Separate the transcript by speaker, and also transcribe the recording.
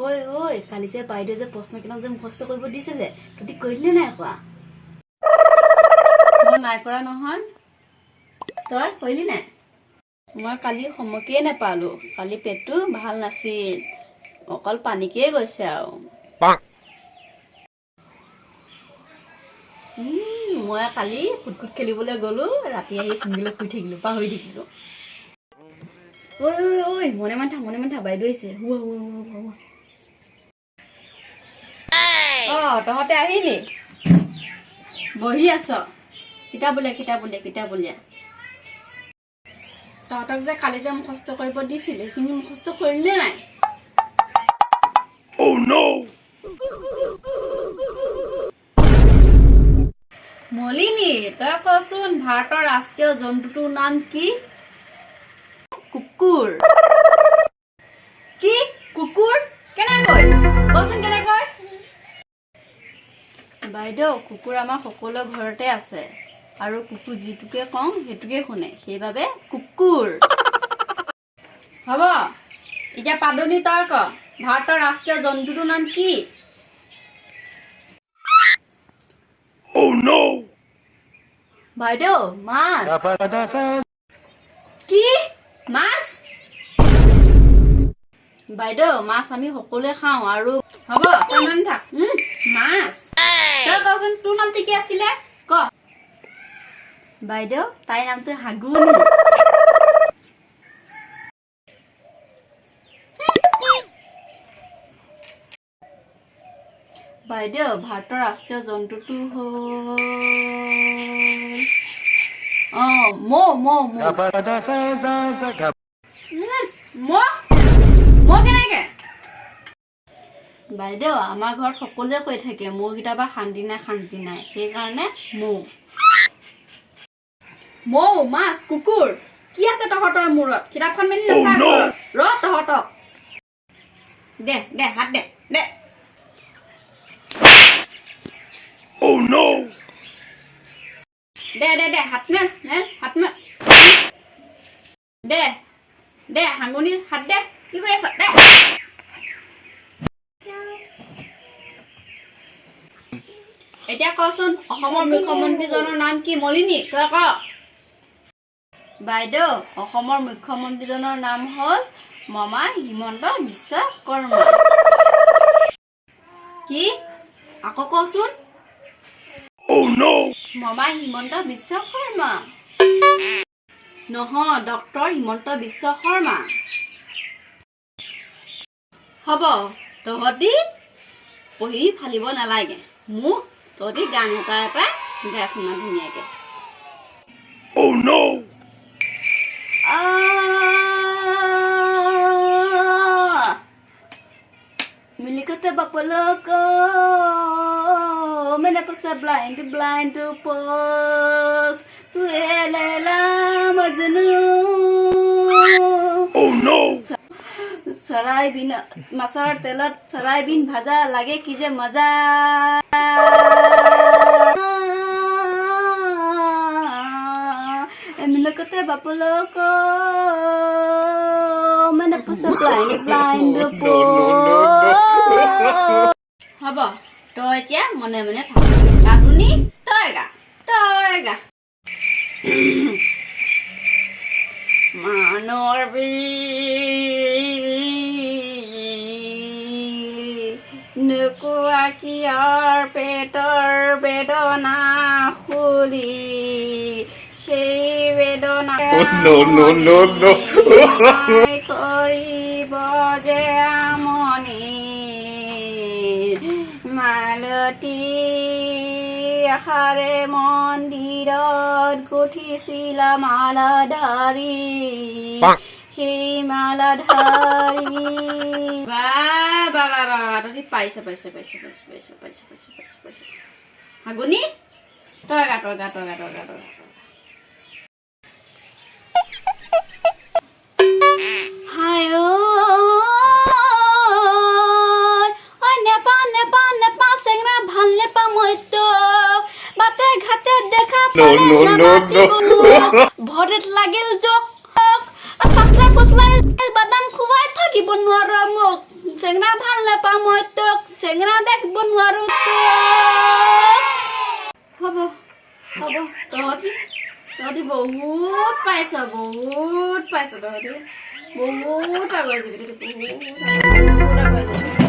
Speaker 1: ঐ ঐ, কালি যে বাইদেউ যে প্ৰশ্ন কেইটা যে মুখস্থ কৰিব দিছিলে, তহঁতি কৰিলি নাই কোৱা? মই নাই কৰা নহয়। তই কৰিলি নাই? মই কালি সময়কেই নাপালো। কালি পেটটো ভাল নাছিল, অকল পানীকেই গৈছে আৰু। মই কালি কুটকুট খেলিবলৈ গ'লো, ৰাতি আহি সোনকালে শুই থাকিলো, পাহৰি থাকিলো। ঐ ঐ ঐ, মনে মনে থাক, মনে মনে থাক, বাইদেউ আহিছে। হোৱা হোৱা হোৱা হোৱা। অ, তহঁতে আহিলি, বহি আছ। কিতাপ উলিয়া, কিতাপ উলিয়া, কিতাপ উলিয়া। তহঁতক যে কালি যে মুখস্থ কৰিব দিছিলো, সেইখিনি মুখস্থ কৰিলি নাই?
Speaker 2: Oh no!
Speaker 1: Malini, তই কচোন, ভাৰতৰ ৰাষ্ট্ৰীয় জন্তুটোৰ নাম কি? কুকুৰ। কি কুকুৰ? কেনেকৈ কচোন, কেনেকৈ? বাইদেউ, কুকুৰ আমাৰ সকলোৰে ঘৰতে আছে আৰু কুকুৰ যিটোকে কওঁ সেইটোকে শুনে, সেইবাবে কুকুৰ। হ'ব, এতিয়া পাদনি, তই ক, ভাৰতৰ ৰাষ্ট্ৰীয় জন্তুটোৰ নাম কি?
Speaker 2: Oh no!
Speaker 1: বাইদেউ, মাছ। কি মাছ? বাইদেউ, মাছ আমি সকলোৱে খাওঁ আৰু। হ'ব, তই মান থাক। মাছ। তই কচোন, তোৰ নামটো কি আছিলে ক। বাইদেউ, তাইৰ নামটো হাগুনি। বাইদেউ, ভাৰতৰ ৰাষ্ট্ৰীয় জন্তুটো হ'ল অ মৌ মৌ মৌ। মৌ মৌ কেনেকে? বাইদেউ, আমাৰ ঘৰত সকলোৱে কৈ থাকে, মৌকেইটাৰ পৰা শান্তি নাই, শান্তি নাই, সেইকাৰণে মৌ। মৌ, মাছ, কুকুৰ, কি আছে তহঁতৰ মূৰত? কিতাপখন মেলি নাচা।
Speaker 2: Oh, no!
Speaker 1: ঘৰত ৰ তহঁতক। দে দে, হাত দে দে।
Speaker 2: Oh no!
Speaker 1: দে দে দে, হাত মেল মেল, হাত মেল। দে দে, হাঙুনি, হাত দে। কি কৰি আছ? দে। এতিয়া কচোন, অসমৰ মুখ্যমন্ত্ৰীজনৰ নাম কি? মলিনী, তই ক। বাইদেউ, অসমৰ মুখ্যমন্ত্ৰীজনৰ নাম হ'ল মামা হিমন্ত বিশ্ব শৰ্মা। কি? আকৌ কচোন।
Speaker 2: Oh no!
Speaker 1: মামা হিমন্ত বিশ্ব শৰ্মা নহয়, ডক্টৰ হিমন্ত বিশ্ব শৰ্মা। হ'ব, তহঁতি পঢ়ি ফালিব নালাগে। মোক তহঁতি গান এটা এটা গাই শুনা ধুনীয়াকে।
Speaker 2: Oh no!
Speaker 1: মিলিকতে বাপলক मैंने पसा ब्लाइंड ब्लाइंड पोस तू है लैला मजनू।
Speaker 2: Oh no!
Speaker 1: চৰাইবিন মাছৰ তেলত চৰাইবিন ভাজা লাগে কি যে মজা। মিলকতে বাপলক মানে পচা blind blind.
Speaker 2: No, no, no,
Speaker 1: হ'ব, তই এতিয়া মনে মনে থাক। কাটুনি, তই গা, তই গা। মানৰ নোকোৱা কিয়ৰ পেটৰ বেদনা খুলি, সেই বেদনা
Speaker 2: Oh, no, no, no, no.
Speaker 1: কৰিব যে আমনি। মালতী আশাৰে মন্দিৰত গুঠিছিলা মালা ধাৰি, সেই মালা ধাৰি। বা বা বা বা বা, তহঁতি পাইছ পাইছ পাইছ পাইছ পাইছ পাইছ পাইছ পাইছ পাইছ। হাগুনি, তই গা, তই গা, তই গা, তই গা, তই গা, তই গা। হায় ঐ, ঐ, নেপা নেপা নেপা চেংৰা, ভাল নেপা মই তোক। বাটে ঘাটে দেখা
Speaker 2: No,
Speaker 1: পালে
Speaker 2: no, no,
Speaker 1: নামাতিব
Speaker 2: no.
Speaker 1: মোক। ভৰিত লাগিল জোক, পচলাই পচলাই বাদাম খুৱাই থাকিব নোৱাৰ মোক। চেঙৰা ভাল নাপাওঁ মই তোক, চেঙৰা দেখিব নোৱাৰো তোক। হ'ব হ'ব, তহঁতি তহঁতি বহুত পাইছ, বহুত পাইছ, তহঁতি বহুত আগুৱাই যাবি, তহঁতি বহুত বহুত আগুৱাই যাবি।